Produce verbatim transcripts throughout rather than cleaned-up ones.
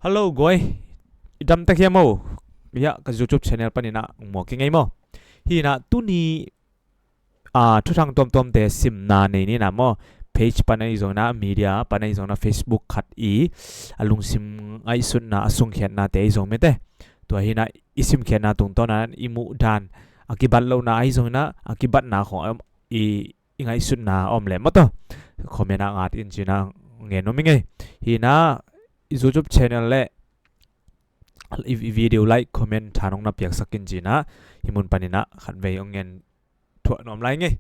Hello guai, i dam tak hiam maw? Hiah ka YouTube channel panin ah muak i ngei maw? Hi in ah tuni ah thuthang tuamtuamte simna nei ni in ah maw? Page pan ahi zongin ah, media pan ahi zongin ah, Facebook khat i a lungsim ngaihsutna, a sungkhiatnate ahi zong mite, tua hi in ah i simkhiatna tungtawn ah i muh dan, a kibat lohna ahi zongin ah a kibatna khong i i ngaihsutna om leh maw, tua comment ah ngat in ci in ah ngen nuam i ngei. Hi in ah i YouTube channel le i, i video like, comment, tha nong na piaksak in ci in ah hih mun panin ah khatvei hong ngen thuah nuam lai ngei.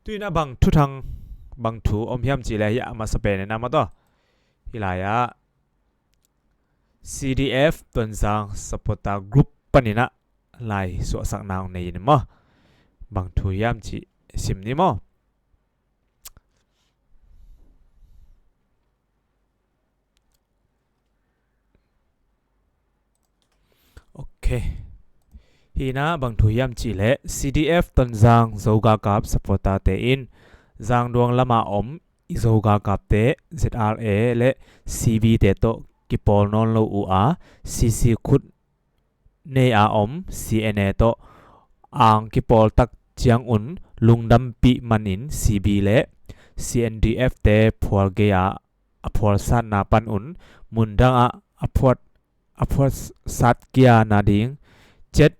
Tu in ah bang thuthang, bang thu om hiam cih leh, hiah a masa pen in ah maw, tua hi lai-ah C D F Tonzang supporter group panin ah lai suahsakna hong nei in maw? Bang thu hiam cih sim ni maw? Ok. Hi in ah bang thu hiam cih leh, C D F Tonzang Zo galkap supporter-te in Zangduang lamah om i Zo galkapte Z R A le C B te tawh kipawl nawn lo uh a, C C khut nei a om C N A tawh ang kipawl tak ciangun lungdampih manin C B le C N D F te phual gei-a a phualsatna panun mundang ah a phuat, a phuatsat kia nading ciat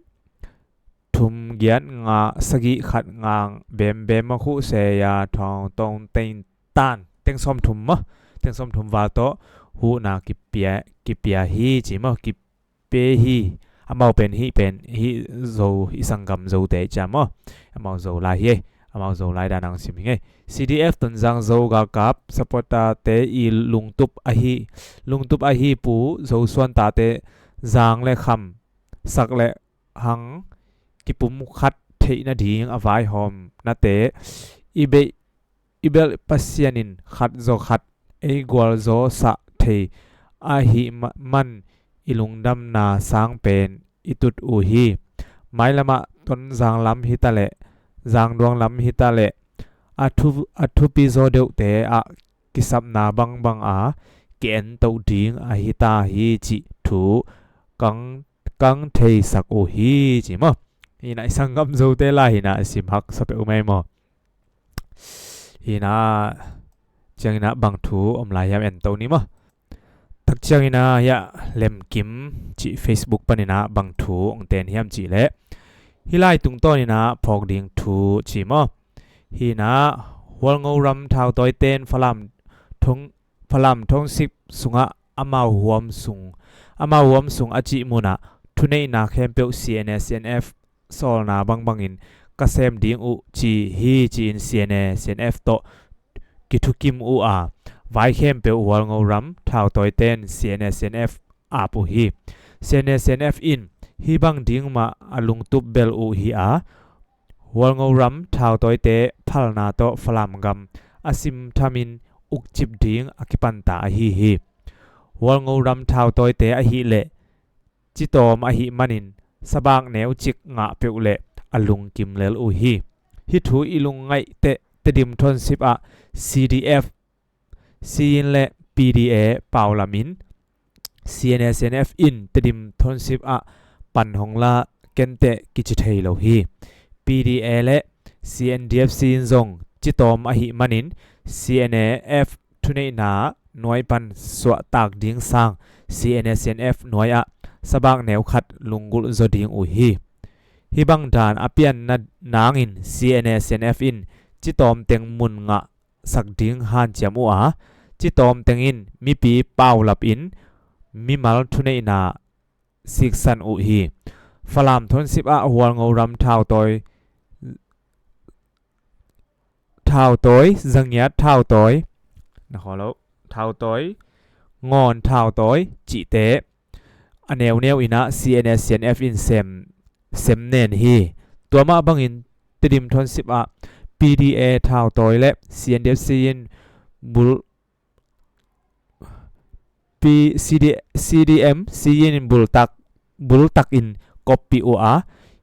thum giat nga sagih khat ngang bembem a khuh se ya thong tong tein tan teng sawmthum maw, teng sawmthum val tawh huhna kipia, kipia hi ci maw, kipia hi. Amau pen hih pen hih Zo, hih sanggam Zote cia maw? Amau Zo lai hi. Amau Zo lai dan ang sim hi ngei. C D F Tonzang Zo galkap supporter-te i lungtup ahi, lungtup ahi Pu Zo Suan tate zang le kham, sak le hang kipumkhat theih nading a vaihawmnate i beih, i belh Pasian in khat zaw khat ei gualzawhsah thei ahih ma-, man i lungdamna sang pen i tut uh hi. Mailamah Tonzang lam hi ta leh, Zangduang lam hi ta leh, a thu, a thupi zaw deuhte ah kisapna bangbang a ki-en toh ding ahi ta hi cih thu kang, kang theisak uh hi ci maw? Hi in ah i sanggam Zote lai hi in ah a sim haksa peuh uh mai maw? Hi in ah ciangin ah bang thu om lai hiam en to ni maw? Tak ciangin ah hiah Lemkim cih Facebook panin ah bang thu hong ten hiam cih leh, hih lai tungtawnin ah phawk ding thu ci maw? Hi in ah Hualngo ram thautawite'n Falam thong, Falam thonsip sungah amau huam sung, amau huam sung a cih munah thuneihna khempeuh C N A C N F sawlna bangbangin ka sem ding uh ci hi ci-in C N A C N F tawh kithukim uh a, vai khempeuh Hualngo ram thautawite'n C N A C N F ap uh hi. C N A C N F in hih bang ding mah a lungtup belh uh hi a, Hualngo ram thautawite phalna tawh Falam gam a simthamin ukcip ding a kipanta ahi hi. Hualngo ram thautawite ahih leh citawm ahih manin sabak neucik ngah peuh leh a lungkim lel uh hi. Hih thu i lungngaih teh Tedim thonsip ah C D F Siyin le P D A paulamin C N A C N F in Tedim thonsip ah pan hong la kenteh kici thei lo hi. P D A le C N D F Siyin zong citawm ahih manin C N A F thuneihna nuai pan suahtak ding sang C N A C N F nuai ah sabak neu khat lunggulh zaw ding uh hi. Hih bang dan a pianna nangin C N A C N F in citawm teng mun ngah sak ding hanciam uh a, citawm tengin mipi paulapin mimal thuneihna siksan uh hi. Falam thonsip ah Hualngo ram thautawi, thautawi, Zangiat thautawi, na khaw lo, thautawi, Ngawn thautawi cihte a neuneu in ah C N A C N F in sem, sem nen hi. Tua mah bangin Tedim thonsip ah P D A thautawi le C N D F Siyin bul, P, C D, C D M Siyin bultak, bultakin koppih uh a,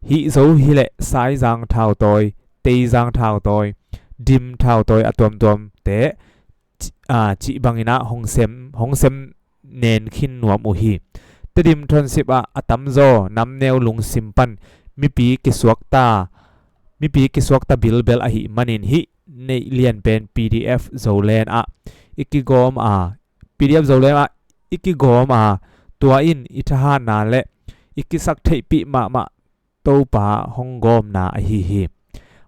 hih zo hileh Saizang thautawi, Teizang thautawi, Dim thautawi a tuamtuamte ci-, a, cih bangin ah hong sem, hong sem nen khin nuam uh hi. Tedim Township ah a tamzaw namneu lungsim pan mipi kisuakta, mipi kisuakta bilbel ahih manin hih neih lian pen P D F Zoland ah i kigawm a, P D F Zoland ah i kigawm a, tua in i thahatna le i kisaktheihpih mahmah Topa hong gawmna ahi hi.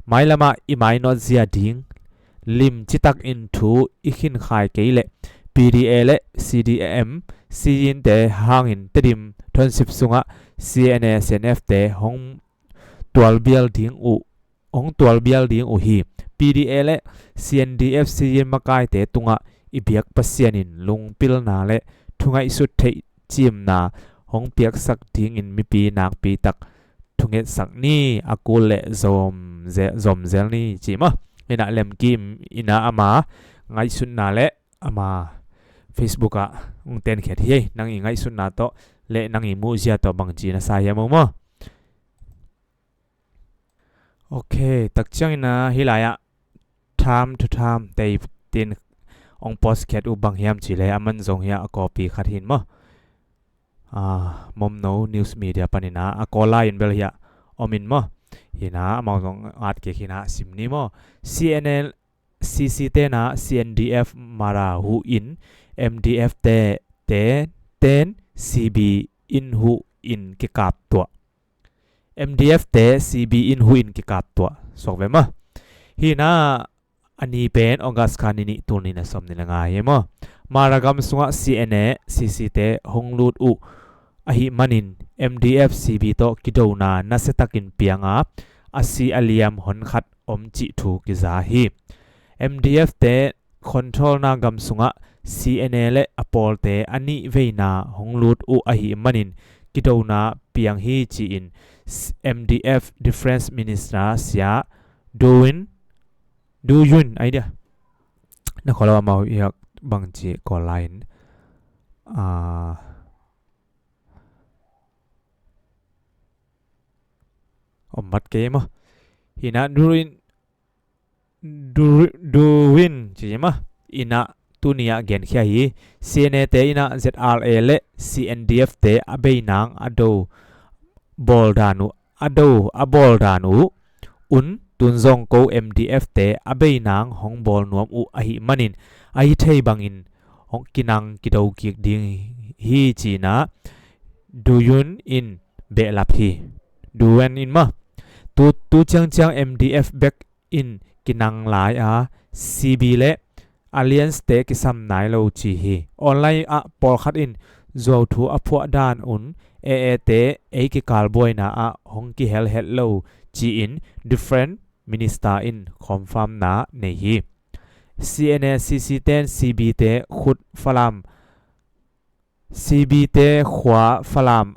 Mailamah i mainawt zia ding lim citakin thu i khinkhai kei leh P D A le C D M Siyin te hangin Tedim Township sungah C N A C N F te hong tualbial ding uh, hong tualbial ding uh hi. P D A le C N D F Siyin makaite tungah i biak Pasian in lungpilna le thungaihsut theih cimna hong piaksak dingin mipi nakpi tak thungetsak ni, a kul le zom ze-, zom zel ni ci maw. Hinah Lemkim inah ama ngaihsutna le ama Facebook ah hong tenkhiat hi. Nang i ngaihsutna tawh le nang i muhzia tawh bangci na sa hiam uh maw? Ok, takciang inah hih lai-ah time to time teitin hong post khiat uh bang hiam ci le a man zong hiah a copy khat hin maw. Ah, Momno News Media panin ah a Kawl lai in bel hiah om in maw. Hinah amau zong at kik hinah sim ni maw. C N L C C tenah C N D F Mara hu in M D F te, te ten C B in hu in kikap tuah. M D F te C B in hu in kikap tuah suak ve maw. Hinah a ni pen August kha ni nih, tul nih na sawm nih le nga hi maw. Mara gam sungah C N A C C te hong lut uh ahih manin M D F C B tawh kidona nasiatakin pianga a si a liam honkhat om cih thu kiza hi. M D F te controlna gam sungah C N A le a pawlte a nih veina hong lut uh ahih manin kidona piang hi ci-in S-, M D F Defense Minister Sia Duin, Duyun, ai dia. Na kholo amau iak bangci Kawl lai in. Ah, om mat kei maw. Hinah Duin, Du-, Duin ci maw. Inah tuni ah genkhia hi. C N A te inah Z R A le C N D F te a beinang a do bawl dan uh, a do a bawl dan uh un tun zong ko M D F te a beinang hong bawl nuam uh ahih manin a hi thei bangin hong kinang kido kik ding hi cinah Duyun in behlap hi. Duyun in maw. Tu, tu ciangciang M D F bek in kinang lai a, C B le Alliance te kisam nai lo ci hi. Online ah pawlkhat in zuau thu a phuah dan un A A te ei kikal buaina ah hong kihel het lo ci-in Defense Minister in confirm na nei hi. C N A C C ten C B te khut Falam, C B te khua Falam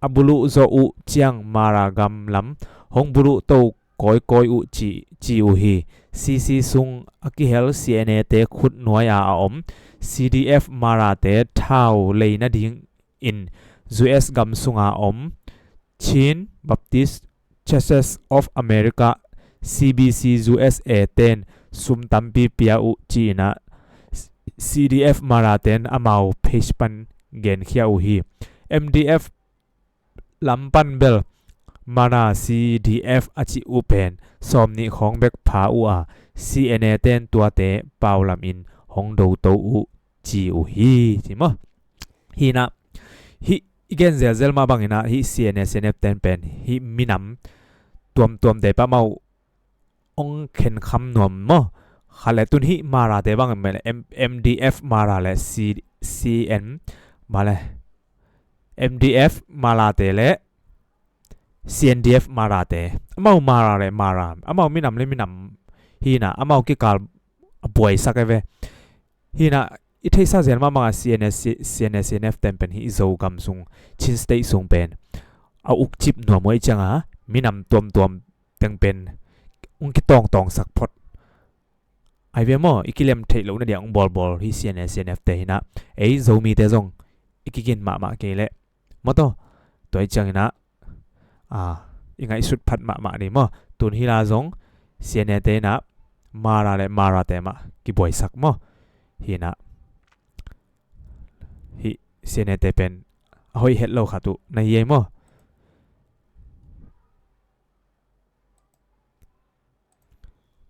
a buluh zawh uh ciang Mara gam lam hong buluh to kawikawi uh ci, ci uh hi. C C sung a kihel C N A te khut nuai-a a om C D F Mara te thau lei nadingin U S gam sunga om Chin Baptist Churches of America, C B C U S A ten sum tampi pia uh ci-inah C D F Mara ten amau page pan genkhia uh hi. M D F lam pan bel Mara C D F a cih uh pen sawm nih khawng bek pha uh a, C N A ten tuate pau lamin hong doto uh ci uh hi ci maw. Hinah hih i gen zelzel mah banginah hih C N A C N F ten pen hih minam tuamtuam te pah mah uh hong khenkham nuam maw. Khat le tun hih Mara te bang M-, M D F Mara le C-, C N, bang le M D F Mara te le C N D F Mara te. Amau Mara le Mara, amau minam le minam hinah amau kikal a buaisak e ve. Hinah i theihsa zel mahmah a C N A, C-, C N A C N F ten pen hih Zogam sung, Chin State sung pen a ukcip nuam uh ahih cianga minam tuamtuam teng pen hong kitawngtawngsak phot. Ai ve maw, i kilem theih loh na dia hong bawlbawl hih C N A C N F te hinah ei Zomite zong i kigin mahmah kei leh maw taw. Tua ahih cianginah a, i ngaihsut phat mahmah ni maw. Tun hih la zong C N A te inah Mara le Mara te mah kibuaisak maw. Hinah hih C N A te pen a hoih het lo khat uh na hi ei maw?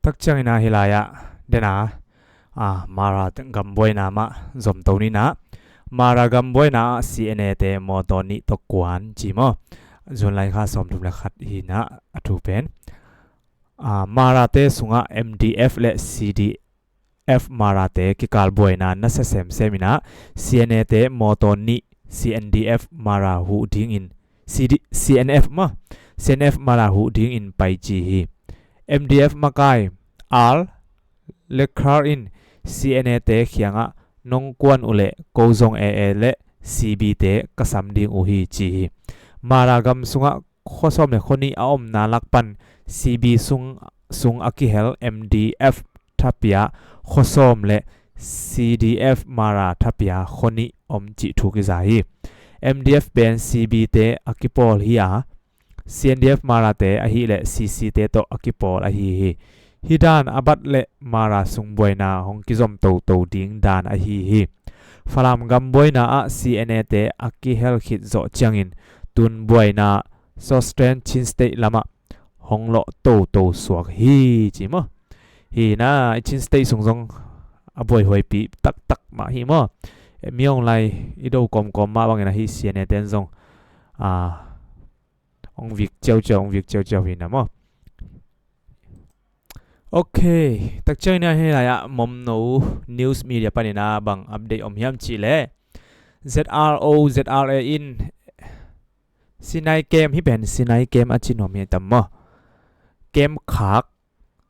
Tak ciangin ah hih lai-ah dena, ah, Mara gam buaina mah zom to ni in ah, Mara gam buaina ah C N A te mawtaw nih tawh kuan ci maw? June lai kha sawmthum le khat hi in ah a thu pen, ah, Mara te sungah M D F le C D F Mara te kikal buaina nasa semsem in ah, C N A te mawtaw nih C N D F Mara huh dingin, C D, C N F maw, C N F Mara huh dingin pai ci hi. M D F makai Al Lekhar in C N A te kiangah nong kuan uh leh ko zong A A le C B te ka sam ding uh hi ci hi. Mara gam sungah khua sawm le khua nih a omna lak pan C B sung, sung a kihel M D F thapia khua sawm le C D F Mara thapia khua nih om cih thu kiza hi. M D F pen C B te a kipawl hi a, C N D F Mara te ahih leh C C te tawh a kipawl ahi hi. Hih dan a bat leh Mara sung buaina hong kizom toto ding dan ahi hi. Falam gam buaina ah C N A te a kihel khit zawh ciangin tun buaina Sawstan Chin State lamah hong lawh toto suak hi ci maw? Hi na, i Chin State sung zong a buaihuaipi taktak mah hi maw? Mi hong lai i do kawmkawm mah bangin ahi C N A ten zong, ah, hong vik ciauciau, hong vik ciauciau hi na maw? Ok, tak ciangin ah hih lai-ah Momno News Media panin ah bang update om hiam cih leh Z R O, Z R A in Sinai Camp, hih pen Sinai Camp a ci nuam hi tam maw? Camp khak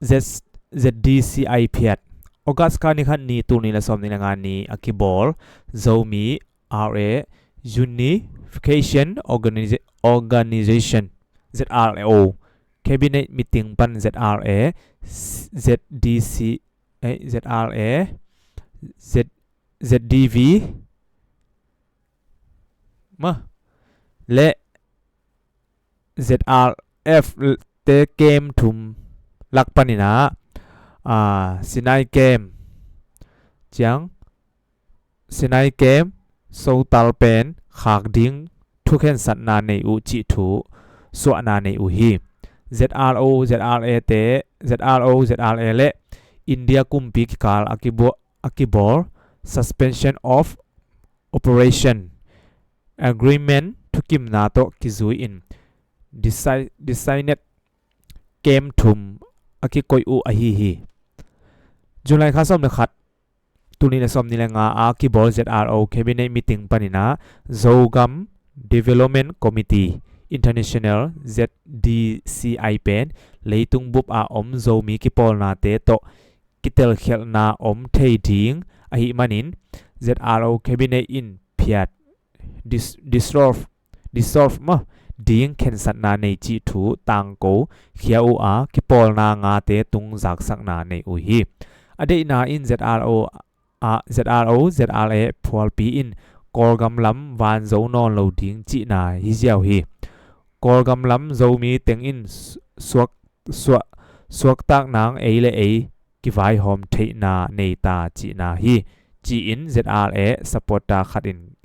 Z, Z D C I phiat. August kha ni khat ni, tul nih le sawm nih le nga ni a kibawl Zomi R A Unification Organiza-, Organization, Z R O, Cabinet Meeting pan Z R A, Z D C, eh, Z R A, Z, Z D V, ma, le Z R F te camp thum lak panin ah, ah, Sinai Camp ciang, Sinai Camp sotal pen khak ding thukhensatna nei uh cih thu suahna nei uh hi. Z R O, Z R A te, Z R O, Z R A le India kumpi kikal a kibawl, a kibawl Suspension of Operation Agreement thukimna tawh kizui in desi-, designated camp thum a kikoih uh ahi hi. July kha sawm le khat, tul nih le sawm nih le nga a kibawl Z R O Cabinet Meeting panin ah Zogam Development Committee International, Z D C I pen leitung bup a om Zomi kipawlnate tawh kitelkhialhna om thei ding ahih manin Z R O Cabinet in phiat dis-, dissolve, dissolve maw ding khensatna nei cih thu tangko khia uh a, kipawlna ngate tung zaksakna nei uh hi. A deihna in Z R O a, Z R O, Z R A phualpi in Kawlgam lam van zo nawn lo ding cihna hi ziau hi. Kawlgam lam Zomi teng in su-, suak, suak, suaktak nang ei le ei kivaihawm theihna nei ta cihna hi, ci-in Z R A supporter khat in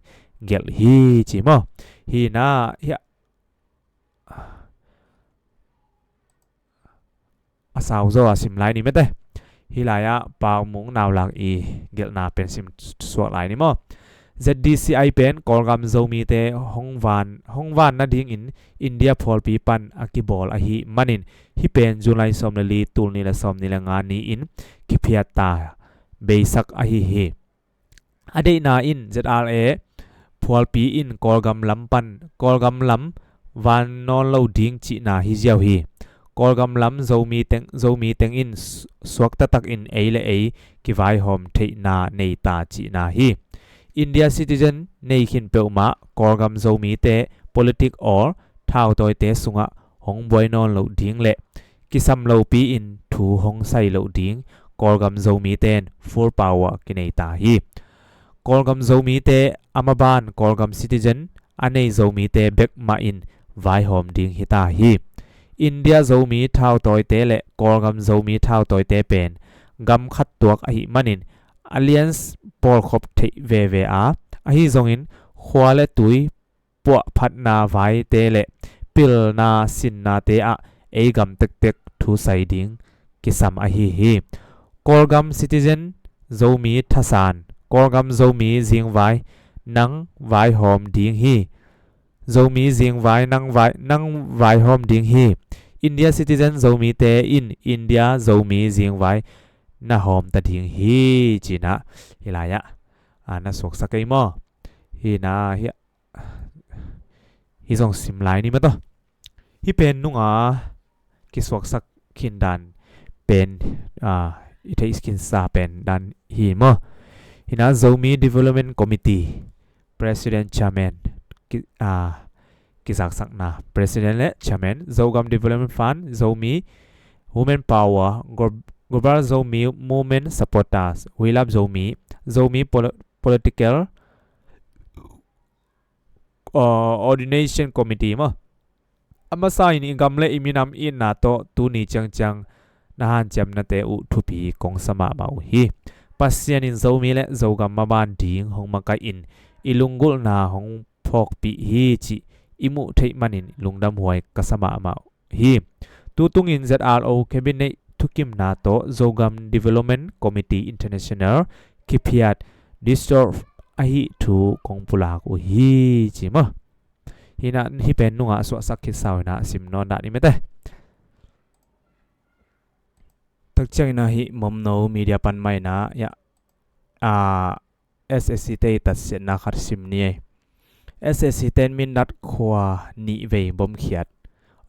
gelh hi ci maw? Hi na, hi a, a sau zaw a sim lai ni mete. Hi lai-ah Pau Mung Nau Lak i gelhna pen sim suak lai ni maw? Z D C I pen Kawlgam Zomite hong van, hong van nadingin India phualpi pan a kibawl ahih manin hih pen July sawm le li, tul nih le sawm nih le nga ni-in kiphiat ta beisak ahi hi. A deihna in Z R A phualpi in Kawlgam lam pan, Kawlgam lam van nawn lo ding cihna hi ziau hi. Kawlgam lam Zomi teng, Zomi teng in su-, suakta takin ei le ei kivaihawm theihna nei ta cihna hi. India citizen nei khin peuhmah Kawlgam Zomite politic or thautawite sungah hong buai nawn loh ding le kisam lopi-in thu hong sai loh ding Kawlgam Zomite in full power kinei ta hi. Kawlgam Zomite a maban Kawlgam citizen a nei Zomite bek mah in vaihawm ding hi ta hi. India Zomi thautawite le Kawlgam Zomi thautawite pen gam khat tuak ahih manin alliance pawlkhop theih veve a, ahi zongin khua le tui puahphatna vaite le pilna sinnate ah ei gam tektek thusai ding kisam ahi hi. Kawlgam citizen Zomi thasan, Kawlgam Zomi zingvai nang vaihawm ding hi. Zomi zingvai nang vai, nang vaihawm ding hi. India citizen Zomite in India Zomi zingvai na hawm ta ding hi, cinah hilai ah a na suaksak ei maw? Hina hi, hi zong sim lai ni mataw. Hi pen nunga kisuaksak khin dan pen, a, i theih khinsa pen dan hi maw? Hina Zomi Development Committee President Chairman ki, a, kizaksakna President le Chairman, Zogam Development Fund, Zomi Women Power, Glo-, Global Zomi Movement Supporters, We Love Zomi, Zomi Pol-, Political, uh, Ordination Committee maw? A masa in i gam le i minam itna tawh tuni ciangciang na hanciamnate uh thupi kong sa mahmah uh hi. Pasian in Zomi le Zogam maban ding hong makaih in i lunggulhna hong phawkpih hi cih i muh theih manin lungdamhuai ka sa mahmah uh hi. Tutungin Z R O Cabinet thukimna tawh Zogam Development Committee International kiphiat dissolve ahi thu kong pulak uh hi, ci maw? Hina hi pen nungah suahsak khit sau hina sim nawn dah ni mete. Takciang ina hi Momno Media pan mah ina, ya, a, S A C te i tatsiatna khat sim ni ei. S A C ten Mindat khua nih vei bomkhiat.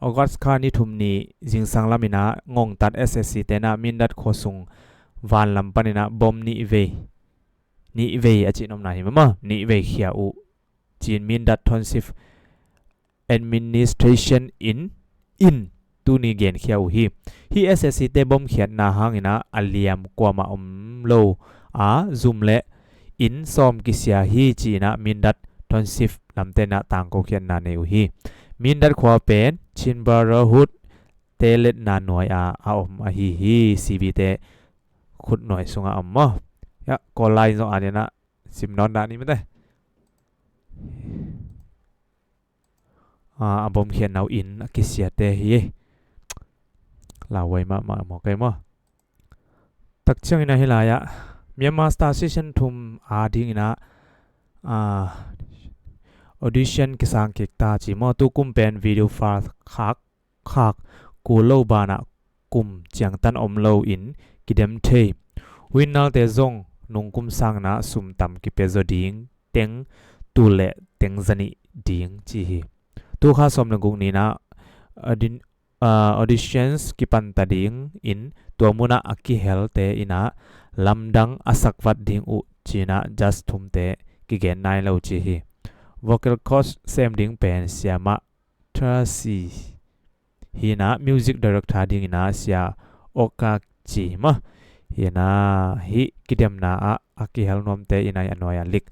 August kha ni thum ni zingsang lam ina ngongtat S A C ten ah Mindat khua sung vanlam pan ina bom nih vei, nih vei a cih nopna hi mama, nih vei khia uh. Cin Mindat Township Administration in, in tuni genkhia uh hi. Hi S A C te bomkhiatna hang ina a liam kuamah om lo a, zum le inn sawm kisia hi, ci ina Mindat Township lamte na tangko khiatna nei uh hi. Mindat khua pen Chin Brotherhood te letna nuai a, a om ahi hi. C B te khut nuai sungah om maw? Ya, Kawl lai zong a dena sim nawn dah ni mete. A, a bomkhiatna uh in a kisiate hi. Lauhuai mahmah maw kei maw? Takciang ina hi lai ah Myanmar Star Season thum a ding ina, a, audition kisang kik ta ci maw? Tukum pen video file khak, khak kul lo banah kum ciangtan om lo in kidem thei. Winnalte zong nungkum sangna sum tam kipia zaw ding teng, tul le teng zanih ding ci hi. Tukha sawm le guk ni ina audi-, a, auditions kipanta ding in tua munah a kihelte ina lamdang a sakvat ding uh ci ina judge thumte kigen nai lo ci hi. Vocal coach sem ding pen siamah Tracy hi ina, music director ding ina sia Oka ci maw? Hi ina, hi kidemna ah a kihel nuamte ina a nuai a lik.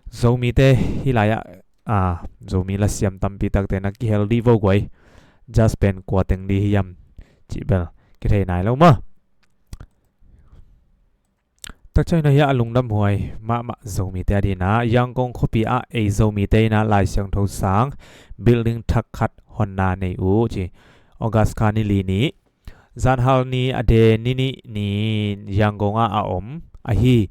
Zomite hi lai ah, a, Zomi lasiam tampi takte na kihel dih vo guai. Judge pen kua teng dih hiam cih bel kithei nai lo maw? Takciang ina hi a lungdamhuai mahmah Zomite a dina Yangon khuapi ah ei Zomite ina Lai Siangtho sang building thak khat honna nei uh ci. August kha ni li ni, zanhal ni a de ni nih ni Yangon ah a om ahi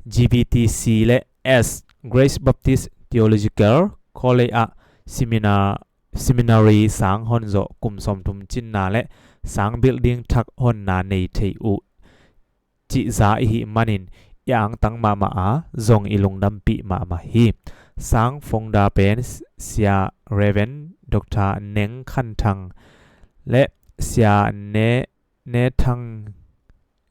G B T C le S Grace Baptist Theological College ah seminar, seminary sang honzawh kum sawmthum cinna le sang building thak honna nei thei uh cihza i hih manin i angtang mahmah a, zong i lungdampih mahmah hi. Sang founder pen Sia Reverend Doctor Neng Khan Thang le Sia Ne, Ne Thang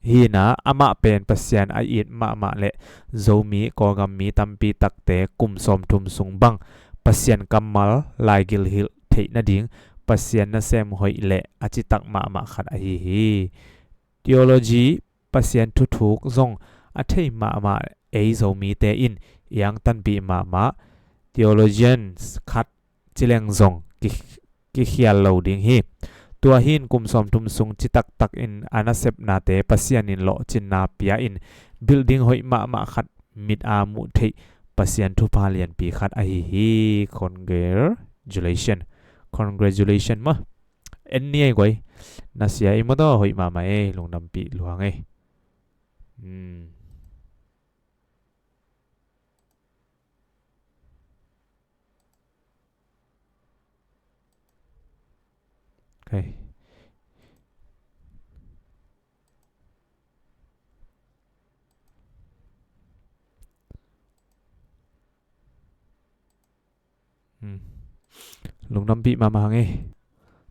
hi ina, amah pen Pasian a it mahmah le Zomi Kawlgam mi tampi takte kum sawmthum sung bang Pasian kammal laigil hilh theih nading Pasian nasem hoih le a citak mahmah khat ahi hi. Theology, Pasian thuthuk zong a thei mahmah ei Zomite in i angtanpih mahmah theologians khat cileng zong ki, kikhial lo ding hi. Tua hin kum sawmthum sung citaktak in a nasepnate Pasian in lawhcinna pia in building hoih mahmah khat mit a muh theih Pasian thupha lianpi khat ahi hi. Congratulation. Congratulation maw. En ni ei guai. Na sia i maw taw, hoih mahmah ei, lungdampih luang ei. Hmm. Okay. Hmm. Lungdampih mahmah hang ei.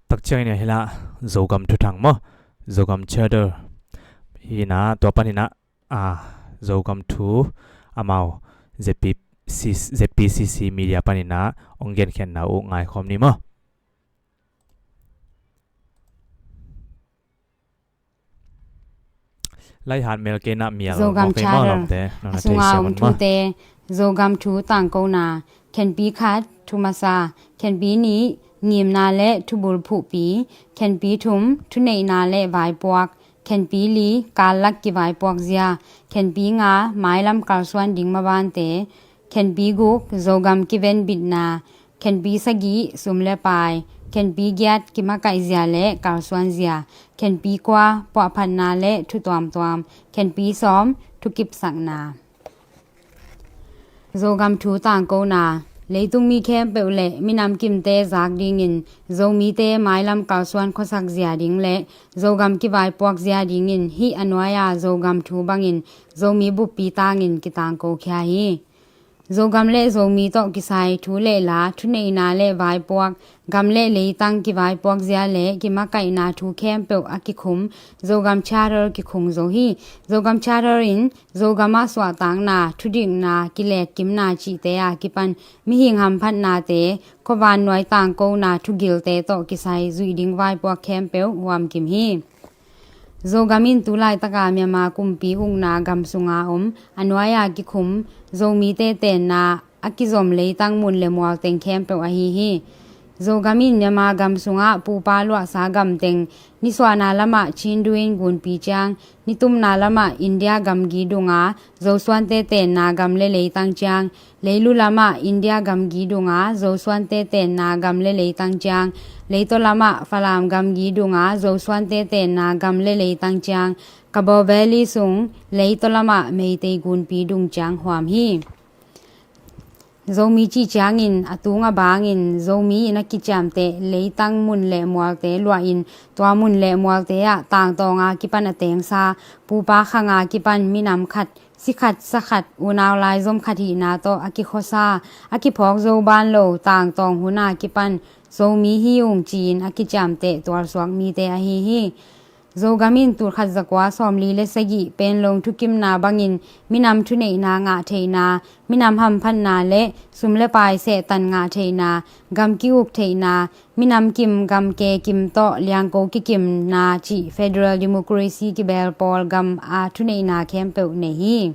Takciang in a hi lah, Zogam thuthang maw, Zogam Charter hi na, tua panin ah, a, Zogam thu amau Z P C, Z P C C media panin ah ong genkhiatna uh ngaikhawm ni maw. Laihat mel kei na mial Zogam mawk ei maw, Charter. Lawmte, nong a na sungah thei sia om mun maw. Thute, Zogam thu tangkona, khenpi khat, thu masa, khenpi nih, ngimna le thubul phuhpi, khenpi thum, thuneihna le vaipuak, khenpi li, kallak kivaipuak zia, khenpi nga, mailam kalsuan ding mavante, khenpi guk, Zogam kivenbitna, khenpi sagih, sum le pai, khenpi giat, kimakaih zia le kalsuan zia, khenpi kua, puahphatna le thu tuamtuam, khenpi sawm, thukipsakna. Zogam thu tangkona, leitung mi khempeuh le minam kimte zak dingin, Zomite mailam kalsuan khuasak zia ding le Zogam kivaipuak zia dingin, hih a nuai-a Zogam thu bangin Zomi buppi tangin kitangko khia hi. Zogam le Zomi tawh kisai thu le la, thuneihna le vaipuak, gam le leitang kivaipuak zia le kimakaihna thu khempeuh a kikhum Zogam Charter kikhung zo hi. Zogam Charter in Zogam ah suahtakna, thudikna, kilekkimna cihte a kipan mihing hamphatnate, khuavannuai tangkona thugilte tawh kisai zuih ding vaipuak khempeuh huamkim hi. Zogam in tulaitaka Myanmar kumpi ukna gam sunga om a nuai-a kikhum Zomite tenna a kizom leitang mun le mual teng khempeuh ahi hi. Zogam in Myanmar gam sungah pupa luahsa gam teng, nisuahna lamah Chindu in gunpi ciang, nitumna lamah India gamgi dunga Zosuante tenna gam le leitang ciang, leilu lamah India gamgi dunga Zosuante tenna gam le leitang ciang, leitaw lamah Falam gamgi dunga Zosuante tenna gam le leitang ciang, Kabaw Valley sung leitaw lamah Meitei gunpi dung ciang huam hi. Zomi cih ciangin a tung a bangin Zomi in a kiciamteh leitang mun le mualte luahin, tua mun le mualte ah tangtawnga kipan a tengsa, pupa khanga kipan minam khat, si khat, sa khat, unau laizom khat hihna tawh a kikhuasa, a kiphawk zo ban lo tangtawng huna kipan Zomi hi ung ci-in a kiciamteh tualsuak mite ahi hi. Zogam in tulkhat zakua sawmli le sagih Panglong thukimna bangin minam thuneihna ngah theihna, minam hamphatna le sum le pai sehtan ngah theihna, gam ki-uk theihna, minam kim gam ke kim tawh liangko kikimna cih federal democracy kibel pawl gam a thuneihna khempeuh nei hi.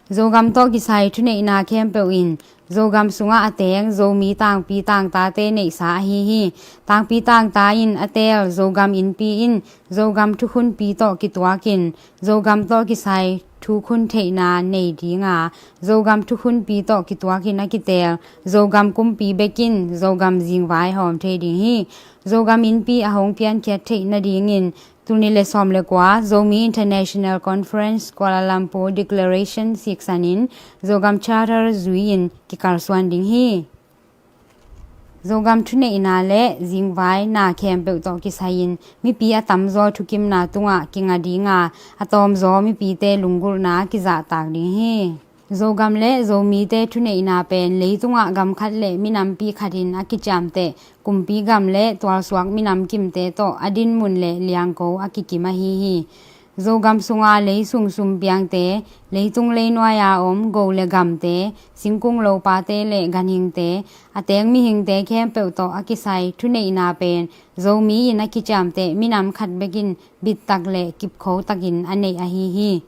Zogam tawh kisai thuneihna khempeuh in Zogam sungah a teng Zomi tangpi tangtate neihsa ahi hi. Tangpi tangta in a teel Zogam innpi in Zogam thukhunpi tawh kituakin Zogam tawh kisai thukhun theihna nei dinga, Zogam thukhunpi tawh kituakin a kiteel Zogam kumpi bekin Zogam zingvai hawm thei ding hi. Zogam innpi a hong piankhiat theih nadingin, tul nih le sawm le kua Zomi International Conference Kuala Lumpur Declaration siksanin Zogam Charter zui-in kikalsuan ding hi. Zogam thuneihna le zingvaina khempeuh tawh kisai-in mipi a tamzaw thukimna tungah kinga dinga, a tawmzaw mipite lunggulhna kizahtak ding hi. Zogam le Zomite thuneihna pen leitungah gam khat le minampi khatin a kiciamteh kumpi gam le tualsuak minam kimte tawh a dinmun le liangko a kikim ahi hi. Zogam sunga leisung sumpiangte, leitung leinuai-a om go le gamte, singkung lopate le ganhingte, a teng mihingte khempeuh tawh a kisai thuneihna pen Zomi in a kiciamteh minam khat bekin bittak le kipkhotakin a neih ahi hi.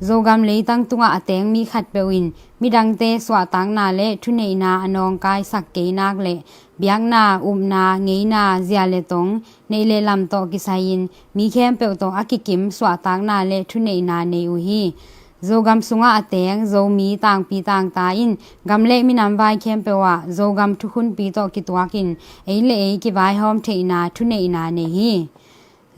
Zogam leitang tungah a teng mi khatpeuh in midangte suahtakna le thuneihna a nawngkaisak kei nak le biakna, upna, ngeina, zia le tong, neih le lam tawh kisai-in mi khempeuh tawh a kikim suahtakna le thuneihna nei uh hi. Zogam sungah a teng Zomi tangpi tangta in gam le minam vai khempeuh ah Zogam thukhunpi tawh kituakin ei le ei kivaihawm theihna thuneihna nei hi.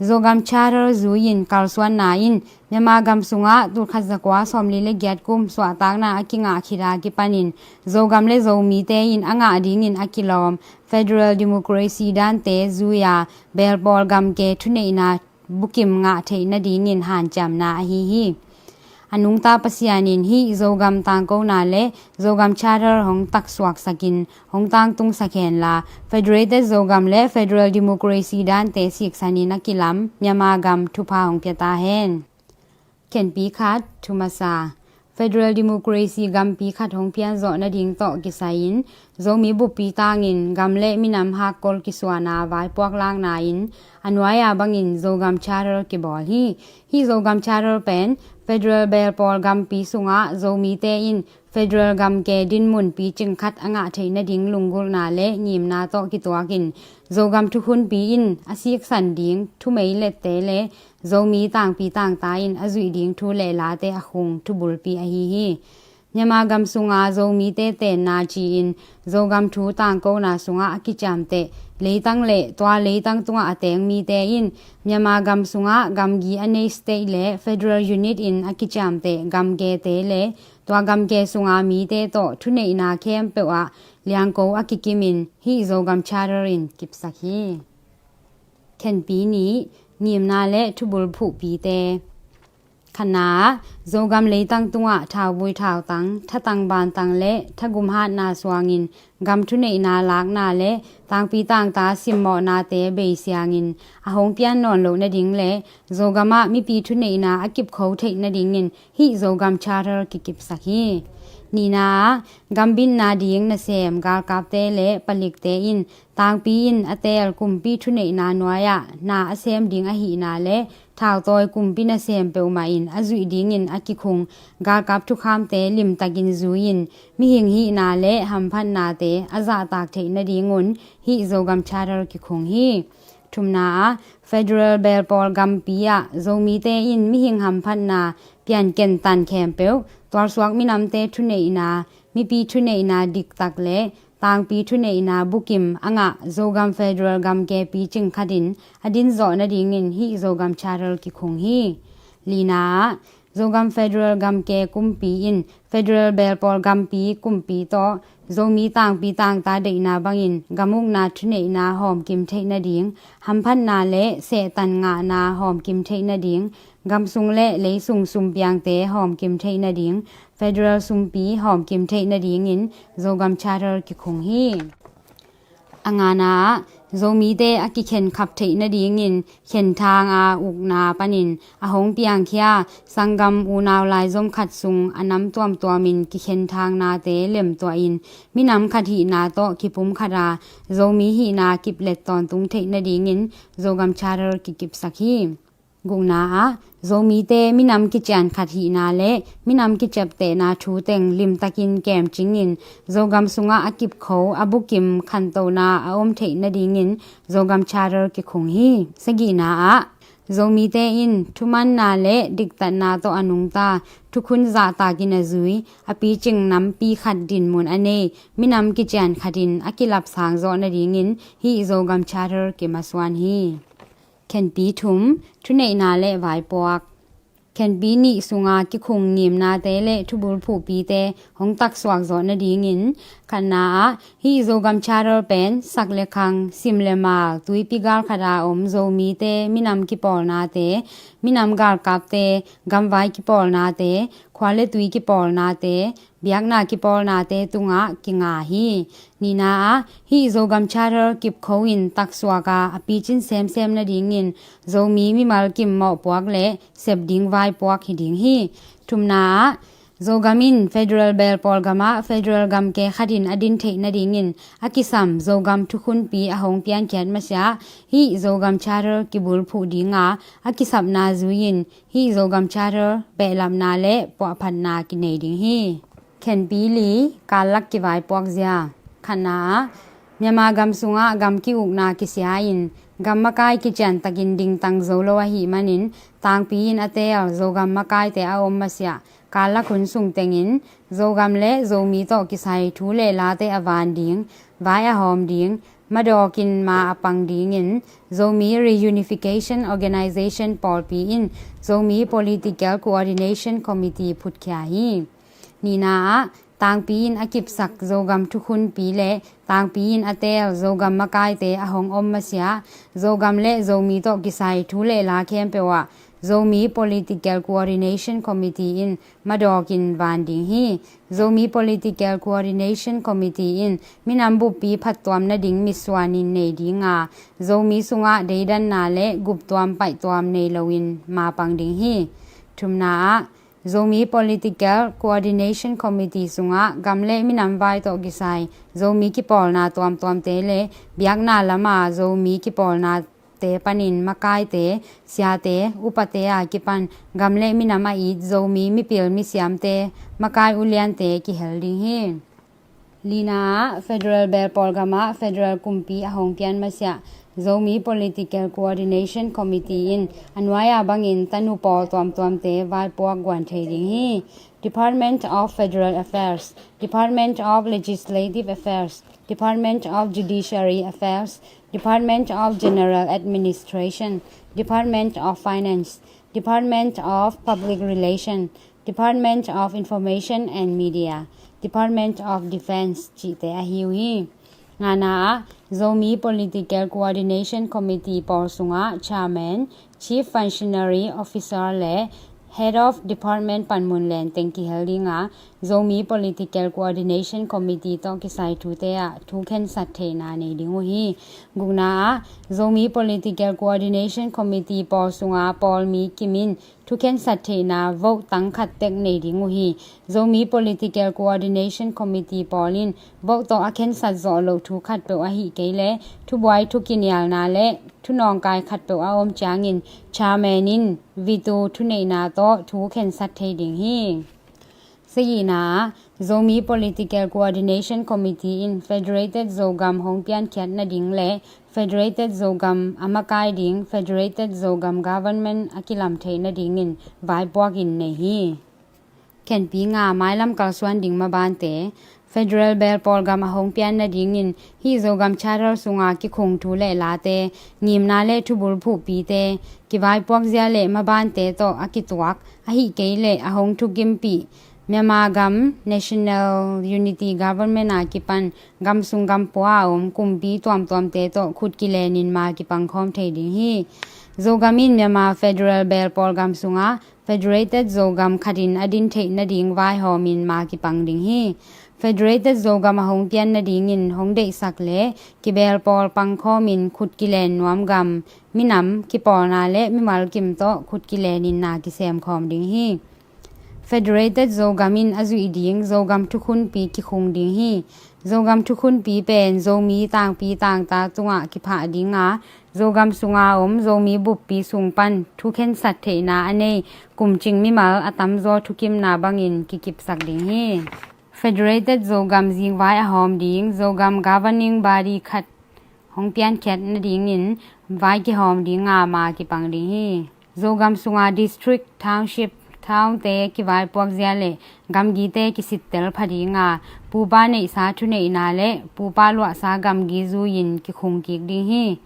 Zogam Charter zui-in kalsuanna in Myanmar gam sungah tulkhat zakua sawmli le giat kum suahtakna a kingah khit a kipanin Zogam le Zomite in a ngah dingin a kilawm federal democracy dante zui-a belpawl gamke thuneihna bukim ngah theih nadingin hanciamna ahi hi. A nungta Pasian in hih Zogam tangkona le Zogam Charter hong taksuaksakin hong tangtungsak henla, Federated Zogam le Federal Democracy dante siksanin a kilam Myanmar gam thupha hong pia ta hen. Khenpi khat, thumasa. Federal Democracy gampi khat hong pianzawh nading tawh kisai-in Zomi buppi tangin gam le minam hakkol kisuana vaipuak lakna in a nuai-a bangin Zogam Charter kibawl hi. Hih Zogam Charter pen federal belpawl gampi sungah Zomite in federal gamke dinmun picing khat a ngah theih nading lunggulhna le ngimna tawh kituakin Zogam thukhunpi in a siksan ding thumeilette le Zomi tangpi tangta in a zuih ding thu le late a khung thubulpi ahi hi. Myanmar gam sunga Zomite tenna ci-in Zogam thu tangkona sungah a kiciamteh leitang le tua leitang tungah a teng mite in Myanmar gam sungah gamgi a nei state le federal unit in a kiciamteh gamkete le tua gamke sunga mite tawh thuneihna khempeuh ah liangko a kikimin hih Zogam Charter in kipsak hi. Khenpi nih, ngimna le thubul phuhpite. Khatna ah, Zogam leitang tungah thauvui thautang, thatang bantang le thagum hatna suangin gam thuneihna lakna le tangpi tangta simmawhnate beisiangin a hong pian nawn loh nading le Zogam ah mipi thuneihna a kipkho theih nadingin hih Zogam Charter kikipsak hi. Nihna ah, gambitna ding nasem galkapte le palikte in tangpi in a teel kumpi thuneihna nuai-ah na a sem ding ahihna le thautawi kumpi nasem peuhmah in a zuih dingin a kikhung galkap thukhamte limtakin zui-in mihing hihna le hamphatnate a zahtak theih nadingun hih Zogam Charter kikhung hi. Thumna ah, federal belpawl gampi ah Zomite in mihing hamphatna pianken tan khempeuh tualsuak minamte thuneihna, mipi thuneihna diktak le tangpi thuneihna bukim a ngah Zogam federal gamke picing khatin a dinzawh nadingin hih Zogam Charter kikhung hi. Lina ah, Zogam federal gamke kumpi in federal belpawl gampi kumpi tawh Zomi tangpi tangta deihna bangin gamukna thuneihna hawmkim theih nading, hamphatna le sehtan ngahna hawmkim theih nading, gamsung le leisung sumpiangte hawmkim theih nading, federal sumpi hawmkim theih nadingin Zogam Charter kikhung hi. A ngana ah, Zomite a kikhenkhap theih nadingin khenthang a ukna panin a hong piangkhia sanggam unau laizom khat sung a nam tuamtuamin kikhenthang nate lemtuahin minam khat hihna tawh kipum khata Zomi hihna kiplet tawntung theih nadingin Zogam Charter kikipsak hi. Gukna ah, Zomite minam kician khat hihna le minam kiciaptehna thu teng limtakin kemcingin Zogam sungah a kipkho a bukim khantohna a om theih nadingin Zogam Charter kikhung hi. Sagihna ah, Zomite in thumanna le diktatna tawh a nungta thukhun zahtakin a zui a picing nampi khat dinmun a nei minam kician khatin a kilapsang zawh nadingin hih Zogam Charter kimasuan hi. Khenpi thum, thuneihna le vaipuak. Khenpi nih sunga kikhung ngimnate le thubul phuhpite hong taksuak zawh nadingin khatna ah hih Zogam Charter pen sak le khang, sim le mal, tuipi gal khata om Zomite minam kipawlnate, minam galkapte, gamvai kipawlnate, khua le tui kipawlnate, biakna kipawlnate tungah kinga hi. Nihna ah hih Zogam Charter kipkho in taksuak a a picin semsem nadingin Zomi mimal kim mawhpuak le sep ding vaipuak hi ding hi. Thumna ah, Zogam in federal belpawl gamah federal gamke khatin a din theih nadingin a kisam Zogam thukhunpi a hong piankhiat masiah hih Zogam Charter kibulphuh dinga a kisapna zui-in hih Zogam Charter behlapna le puahphatna kinei ding hi. Khenpi li, kallak kivaipuak zia. Khatna ah, Myanmar gam sungah gam ki-ukna kisia-in gam makai kiciantakin dingtang zo lo ahih manin tangpi in a teel Zogam makaite a om masiah Kal lak hun sung tengin Zogam le Zomi tawh kisai thu le late a van ding, vai a hawm ding, madawkin ma a pang dingin Zomi Reunification Organization pawlpi in Zomi Political Coordination Committee phutkhia hi. Nihna ah, tangpi in a kipsak Zogam thukhunpi le tangpi in a teel Zogam makaite a hong om masiah Zogam le Zomi tawh kisai thu le la khempeuh ah Zomi Political Coordination Committee in madawkin van ding hi. Zomi Political Coordination Committee in minam buppi phattuam nading mitsuanin nei dinga, Zomi sungah deidanna le guptuam paihtuam nei loin ma pang ding hi. Thumna ah, Zomi Political Coordination Committee sungah gam le minam vai tawh kisai Zomi kipawlna tuamtuamte le biakna lama Zomi kipawlnate panin makaite, siate, upate a kipan gam le minam a it Zomi mipil misiamte, makai uliante kihel ding hi. Lina ah, Federal Belpawl gamah Federal kumpi a hong pian masiah Zomi Political Coordination Committee in a nuai-a bangin tanu pawl tuamtuamte vaipuak guan thei ding hi. Department of Federal Affairs, Department of Legislative Affairs, Department of Judiciary Affairs, Department of General Administration, Department of Finance, Department of Public Relation, Department of Information and Media, Department of Defense cihte ahi uh hi. Ngana ah, Zomi Political Coordination Committee pawl sungah Chairman, Chief Functionary Officer le Head of Department panmun len teng kihel dinga, Zomi Political Coordination Committee tawh kisai thute ah thu khensat theihna nei ding uh hi. Gukna ah, Zomi Political Coordination Committee pawl sunga pawlmi kimin thu khensat theihna vote tang khat tek nei ding uh hi. Zomi Political Coordination Committee pawl in vote tawh a khensat zawh loh thu khatpeuh ahih kei le thubuai thukinialna le thunawngkai khatpeuh a om ciangin Chairman in veto thuneihna tawh thu khensat thei ding hi. Sagihna ah, Zomi Political Coordination Committee in Federated Zogam hong piankhiat nading le Federated Zogam a makai ding Federated Zogam Government a kilam theih nadingin vaipuakin nei hi. Khenpi nga, mailam kalsuan ding mabante. Federal Belpawl gam a hong pian nadingin hih Zogam Charter sunga kikhung thu le late, ngimna le thubul phuhpite, kivaipuakzia le mabante tawh a kituak ahih kei leh a hong thukimpih Myanmar gam National Unity Government a kipan gam sung gam pua a om kumpi tuamtuamte tawh khut kilenin ma kipangkhawm thei ding hi. Zogam in Myanmar Federal Belpawl gam sunga Federated Zogam khatin a din theih nading vaihawmin ma kipang ding hi. Federated Zogam a hong pian nadingin hong deihsak le kibelpawl pangkhawmin khut kilen nuam gam, minam, kipawlna le mimal kim tawh khut kilenin na kisemkhawm ding hi. Federated Zogam in a zuih ding Zogam thukhunpi kikhung ding hi. Zogam thukhunpi pen Zomi tangpi tangta tungah kiphah dinga, Zogam sunga om Zomi buppi sung pan thukhensat theihna a nei kumcing mimal a tamzaw thukimna bangin kikipsak ding hi. Federated Zogam zingvai a hawm ding Zogam governing body khat hong piankhiat nadingin vai kihawm dinga ma kipang ding hi. Zogam sunga district, township, townte kivaipuakzia le gamgite kisittel pha dinga, pupa neihsa thuneihna le pupa luahsa gamgi zui-in kikhung kik ding hi.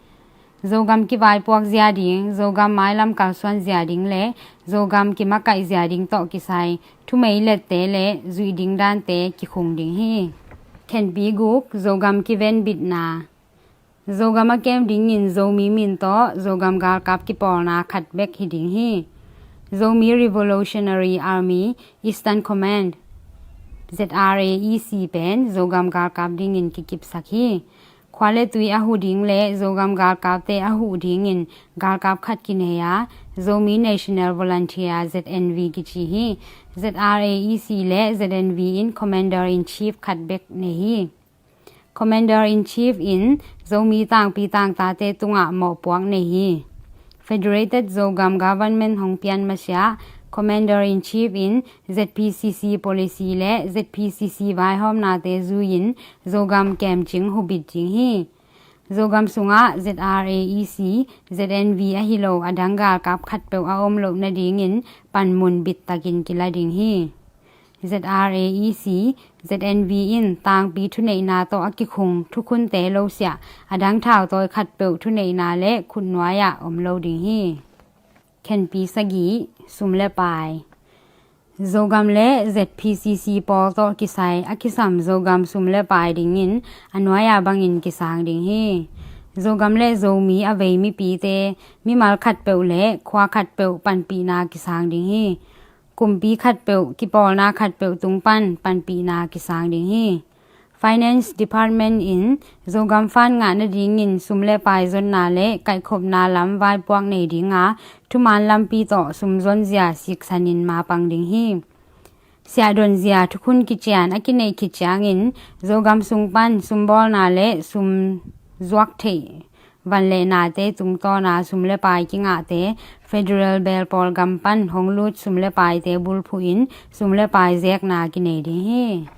Zogam kivaipuakzia ding, Zogam mailam kalsuanzia ding le Zogam kimakaihzia ding tawh kisai thumei lette le zuih ding dante kikhung ding hi. Khenpi guk, Zogam kivenbitna. Zogam a kem dingin Zomi min tawh Zogam galkap kipawlna khat bek hi ding hi. Zomi Revolutionary Army Eastern Command, Z R A E C pen Zogam galkap dingin kikipsak hi. Khua le tui a huh ding le Zogam galkapte a huh dingin galkap khat kinei a, Zomi National Volunteer, Z N V kici hi. Z R A E C le Z N V in Commander in Chief khat bek nei hi. Commander in Chief in Zomi tangpi tangtate tungah mawhpuak nei hi. Federated Zogam Government hong pian masiah Commander in Chief in Z P C C policy le Z P C C vaihawmnate zui-in Zogam kemcing hubit ding hi. Zogam sungah Z R A E C, Z N V ahi lo a dang galkap khatpeuh a om loh nadingin panmun bittakin kila ding hi. Z R A E C, Z N V in tangpi thuneihna tawh a kikhung thukhunte losiah a dang thautawi khatpeuh thuneihna le khutnuai-ah om lo ding hi. Khenpi sagih, sum le pai. Zogam le Z P C C pawl tawh kisai a kisam Zogam sum le pai dingin a nuai-a bangin kisang ding hi. Zogam le Zomi a vei mipite mimal khatpeuh le khua khatpeuh panpihna kisang ding hi. Kumpi khatpeuh, kipawlna khatpeuh tung pan panpihna kisang ding hi. Finance Department in Zogam fund ngah nadingin sum le pai zonna le kaihkhopna lam vaipuak nei dinga thuman lampi tawh sum zonzia siksanin mapang ding hi. Siahdonzia thukhun kician a kineih khit ciangin Zogam sung pan sumbawlna le sum zuak theih van le nate tungtawna sum le pai kingahte federal belpawl gam pan hong lut sum le paite bulphuhin sum le pai zekna kinei ding hi.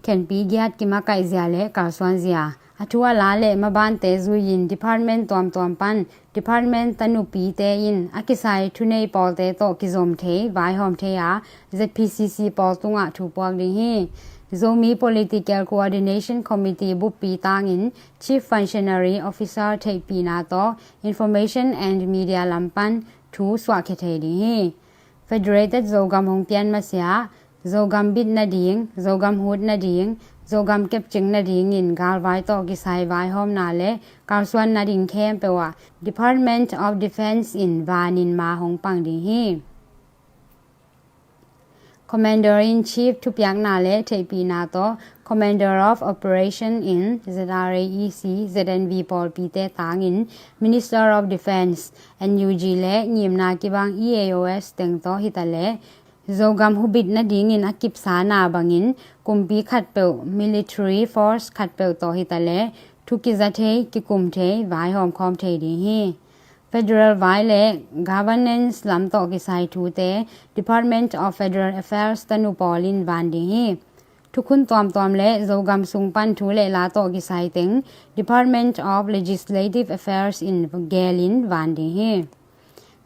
Khenpi giat, kimakaihzia le kalsuanzia. A thu a la le mabante zui-in department tuamtuam pan department tanupite in a kisai thunei pawlte tawh kizom thei, vaihawm thei a Z P C C pawl tungah thu puak ding hi. Zomi Political Coordination Committee buppi tangin Chief Functionary Officer theihpihna tawh Information and Media lam pan thu suahkhia thei ding hi. Federated Zogam hong pian masiah Zogam bit nading, Zogam hut nading, Zogam kepcing nadingin galvai tawh kisai vaihawmna le kalsuan nading khempeuh ah Department of Defence in vanin ma hong pang ding hi. Commander in Chief thupiakna le theihpihna tawh Commander of Operation in Z R A E C, Z N V pawlpite tangin Minister of Defence, N U G le ngimna kibang E A O S teng tawh hitaleh Zogam hubit nadingin a kipsana bangin kumpi khatpeuh, military force khatpeuh tawh hitaleh thu kiza thei, kikum thei, vaihawm khawm thei ding hi. Federal vai le governance lam tawh kisai thute Department of Federal Affairs tanu pawlin van ding hi. Thukhun tuamtuam le Zogam sung pan thu le la tawh kisai teng Department of Legislative Affairs in gelin van ding hi.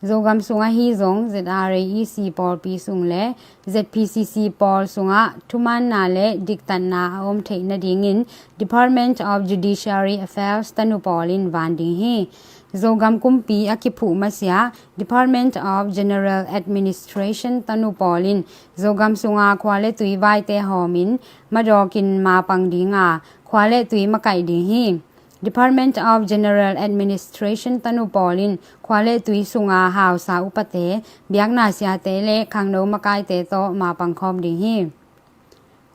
Zogam sung ahi zong Z R A E C pawlpi sung le Z P C C pawl sungah thumaanna le diktatna a om theih nadingin Department of Judiciary Affairs tanu pawlin van ding hi. Zogam kumpi a kiphuh masiah Department of General Administration tanu pawlin Zogam sunga khua le tui vaite hawmin madawkin mapang dinga khua le tui makaih ding hi. Department of General Administration tanu pawlin khua le tui sunga hausa upate, biakna siate le khangno makaite tawh mapang khawm ding hi.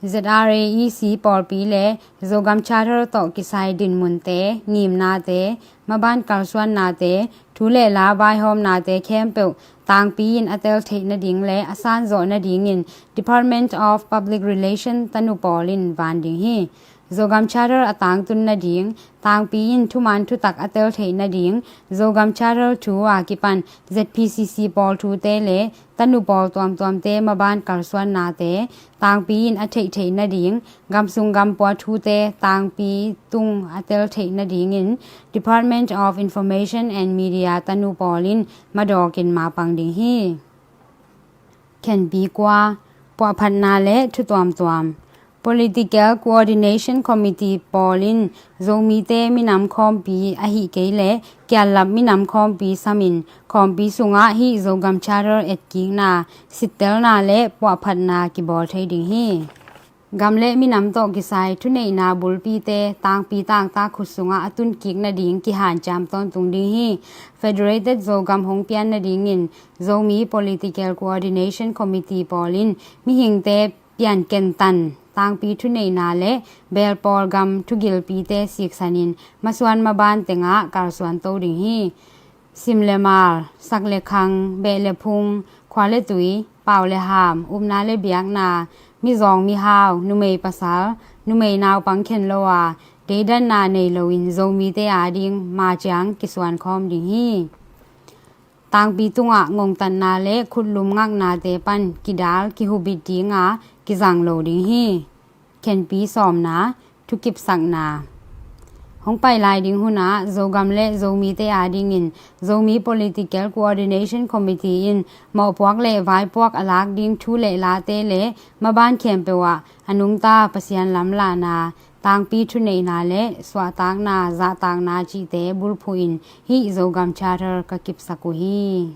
Z R A E C pawlpi le Zogam Charter tawh kisai dinmunte, ngimnate, maban kalsuannate, thu le la vaihawmnate khempeuh tangpi in a tel theih nading le a sanzawh nadingin Department of Public Relation tanu pawlin van ding hi. Zogam Charter a tangtun nading, tangpi in thuman thutak a tel theih nading, Zogam Charter thu a kipan Z P C C pawl thute le tanu pawl tuamtuamte maban kalsuannate tangpi in a theih theih nading, gamsung gampua thute tangpi tung a tel theih nadingin Department of Information and Media tanu pawlin madawkin mapang ding hi. Khenpi kua, puahphatna le thu tuamtuam. Political Coordination Committee pawlin Zomite minam khawmpi ahih kei le kiallap minam khawmpi samin khawmpi sungah hih Zogam Charter etkikna, sittelna le puahphatna kibawl thei ding hi. Gam le minam tawh kisai thuneihna bulpite tangpi tangtak khut sungah a tunkik nading kihanciam tawntung ding hi. Federated Zogam hong pian nadingin Zomi Political Coordination Committee pawlin mihingte piankentan, tangpi thuneihna le belpawl gam thugilpite siksanin masuan maban tengah kalsuan to ding hi. Sim le mal, sak le khang, beh le phung, khua le tui, pau le ham, upna le biakna, mizawng mihau, numei pasal, numei naupang khen lo a, deidanna nei loin Zomite ading maciang kisuan khawm ding hi. Tangpi tungah ngongtatna le khutlum ngaknate pan kidal kihubit dinga kizang lo ding hi. Khenpi sawmna, thukipsakna. Hong pai lai ding hunah Zogam le Zomite adingin Zomi Political Coordination Committee in mawhpuak le vaipuak a lak ding thu le late le maban khempeuh ah a nungta Pasian lamlahna, tangpi thuneihna le suahtakna, zahtakna cihte bulphuhin hih Zogam Charter ka kipsak uh hi.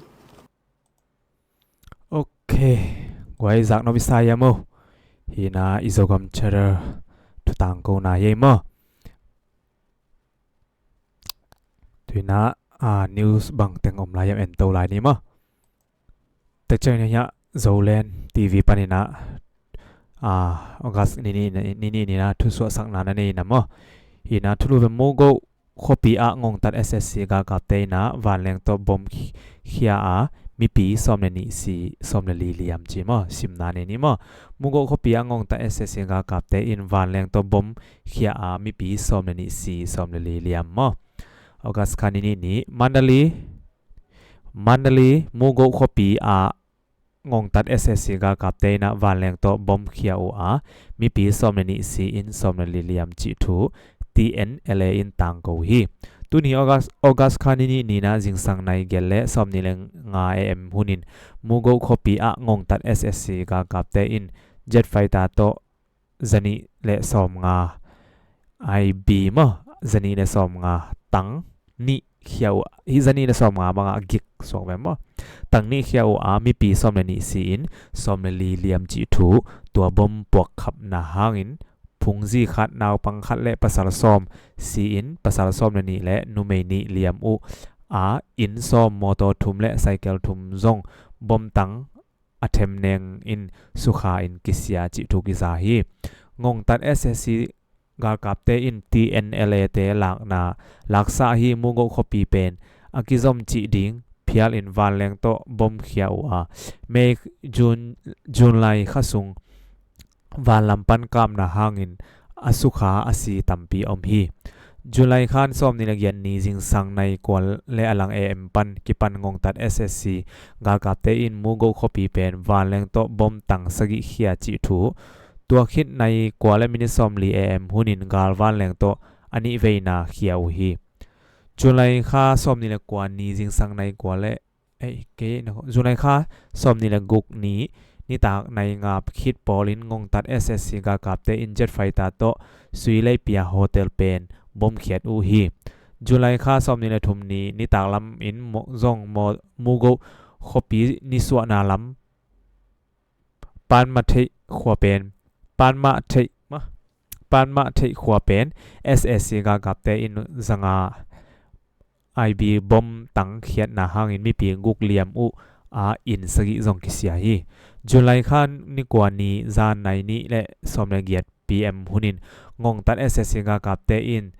Ok, guai zaknop i sa ia maw? Hina i Zogam Charter thutangkona ia maw? Tuina a news bangteng om lai iam ento lai ni maw? Tekceng ni hiah Zoland T V paninah a August nini nina thusuahsakna na nei na maw? Hina thulu ve Mugo khuapi ah ngongtat S S C galkapte inah vanleng tawh bom khia a mipi sawm le nih si sawm le li liam ci maw? Simna nei ni maw? Mugo khuapi ah ngongtat S S C galkapte in vanleng tawh bom khia a mipi sawm le nih si sawm le li liam maw? August kha nini ni Mandalay Mandalay Mugo khuapi ah ngongtat S S C galkapte inah vanleng tawh bom khia uh a mipi sawm le nih si in sawm le li liam cih thu T N L A in tangko uh hi. Tuni August, August kha nini nina zingsang nai giat le sawm nih le nga A M hunin Mugo khuapi ah ngongtat S S C galkapte in jet fighter tawh zanih le sawm nga I B maw? Zanih le sawm nga tang nih khia uh, hih zanih le sawm nga bangah gik suak ve maw? Tang nih khia uh a mipi sawm le nih si in sawm le li liam cih thu tua bom puakkhapna hangin phungzi khat naupang khat le pasal sawm si in pasal sawm le nih le numei nih liam uh a inn sawm mawtaw thum le cycle thum zong bom tang a themneng in sukha in kisia cih thu kiza hi. Ngongtat S S C galkapte in T N L A te lakna laksa hi. Mugo khuapi pen a kizom cih ding phial in vanleng tawh bom khia uh a May June July kha sung vanlam pan kapna hangin a sukha a si tampi om hi. July khan sawm nih le giat ni zingsang nai kua le a lang A M pan kipan ngongtat S S C galkapte in Mugo khuapi pen vanleng tawh bom tang sagih khia cih thu tua khit nai kua le minit sawm li A M hunin gal vanleng tawh a nih veina khia uh hi. July kha sawm nih le kua ni zingsang nai kua le Ei, kei na July kha sawm nih le guk ni nitak nai nga khit pawlin ngongtat S S C galkapte in jet fighter tawh Sui Leipia hotel pen bom khiat uh hi. July kha sawm nih le thum ni nitak lam in zong Mugo khuapi nisuahna lam Panma Theih khua pen Panma Theih ma Panma Theih khua pen S S C galkapte in zanga I B bom tang khiatna hangin mipi guk liam uh a inn sagih zong kisia hi. July kha ni kua ni zan nai nih le sawm le giat P M hunin ngongtat S S C galkapte in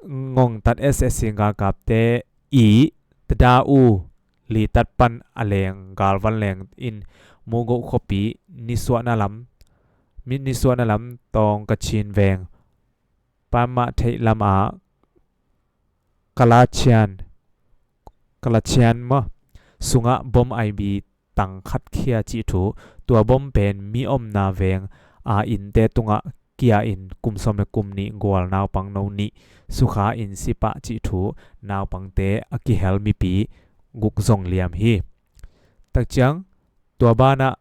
ngongtat S S C galkapte i tada uh litat pan a leng galvan leng in Mugo khuapi nisuahna lam nisuahna lam tawng ka chin veng Panma Theih lam a Kalachian Kalachian ma sungah bom I B tang khat khia cih thu tua bom pen mi omna veng a innte tungah kia in kum sawm le kum nih gual naupang no nih sukha in sipah cih thu naupangte a kihel mipi guk zong liam hi. Takciang tua banah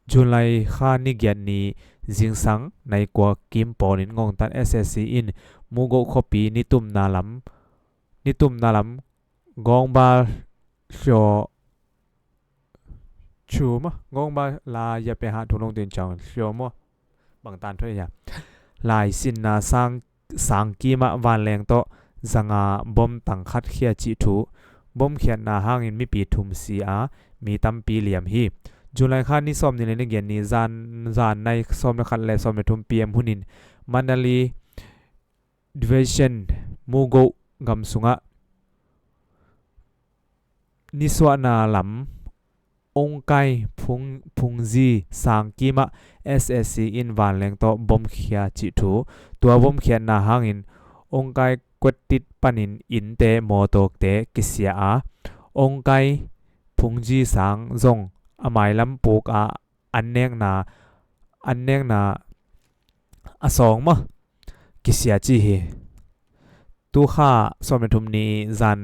July kha ni giat ni zingsang nai kua kim pawlin ngongtat S S C in Mugo khuapi nitumna lam nitumna lam Gawngba Hlio Chuma Gawngba la ya pe ha thu long tin chang Hlio maw bang tan thu ya lai sinna sang sang kimah vanleng tawh zanga bom tang khat khia cih thu bom khiatna hangin mipi thum si a mi tampi liam hi. July kha ni sawm nih le ni giat ni zan zan nai sawm le khat le sawm le thum P M hunin Mandalay Division Mugo gam sungah nisuahna lam Ongkai phung, phungzi sang kimah S S C in vanleng tawh bom khia cih thu tua bom khiatna hangin Ongkai kuattit panin innte mawtawkte kisia a Ongkai phungzi sang zong a mailam puk a an nekna an nekna a sawng maw kisia ci hi. Tukha sawm le thum ni zan,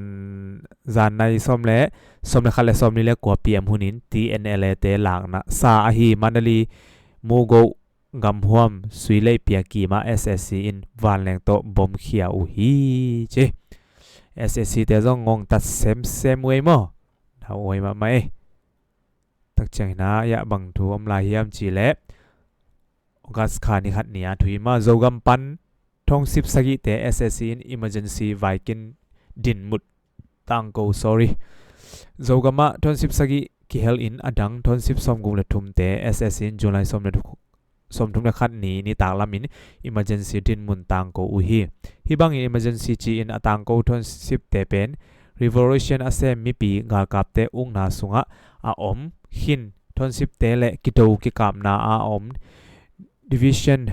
zan nai sawm le, sawm le khat le sawm ni le kua P M hunin T N L A te lakna sa ahi Mandalay Mugo gamhuam Suilei pia kima S S C in vanleng tawh bomkhia uh hi ci. S S C te zong ngongtat semsem uh ei maw? Na uh ei mahmah ei. Takciang hina ya bang thu om lai hiam ci le August kha ni khat ni a thu hi ma Zogam pan thonsip sagihte S S C in emergency vaikin dinmut tangko, sorry. Zogam ah thonsip sagih kihel in a dang thonsip sawmguk le thumte S S C in July sawm le sawmthum le khat ni nitak lamin emergency dinmun tangko uh hi. Hih bangin emergency ci-in a tangko thonsipte pen revolution a sem mipi galkapte ukna sungah a om khin thonsipte le kido kikapna a om division,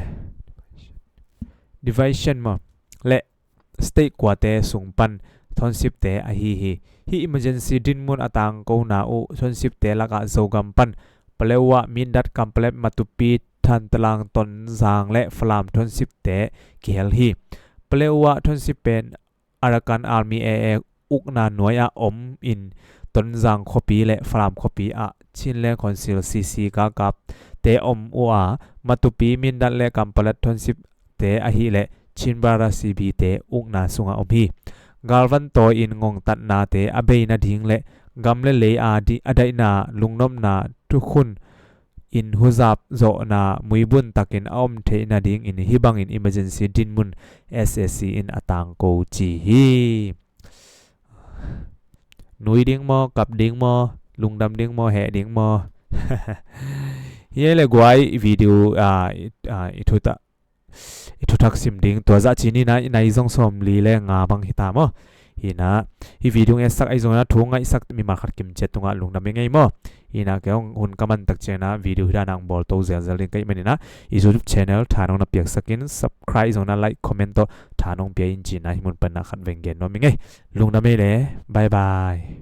division maw le state kuate sung pan thonsipte ahi hi. Hih emergency dinmun a tangkona uh thonsipte lakah Zogam pan Paletwa, Mindat, Kanpalet, Matupi, Thantlang, Tonzang le Falam thonsipte kihel hi. Paletwa thonsip pen Arakan Army A A ukna nuai-ah om in Tonzang khuapi le Falam khuapi ah Chinland Council C C galkapte om uh a, Matupi, Mindat le Kanpalet thonsipte ahih leh Chin Brother C B te ukna sungah om hi. Galvan tawi-in ngongtatnate a bei nading le gam le lei a di-, a daihna lungnopna thukhun in huzap zawhna muibun takin a om theih nadingin hih bangin emergency dinmun S S C in a tangko ci hi. Nui ding maw, kap ding maw, lungdam ding maw, heh ding maw? Hi le guai video, ah, i, ah, i thuta i thuthak sim ding tua zah ci ni na, i nai zong sawmli le nga bang hita maw? Hi na, hi video ngetsak ahi zongin a thu ngaihsak mimal khat kimciat tungah lungdam i ngei maw? Hi na, kei hong hun ka man takciang na video hi dan ang bawl to zelzel ding ka hih manin a, i YouTube channel tha nong na piaksakin subscribe zong na, like, comment tawh tha nong pia in ci na, hi mun pan na khat veng gen nuam i ngei. Lungdam ei le, bye bye.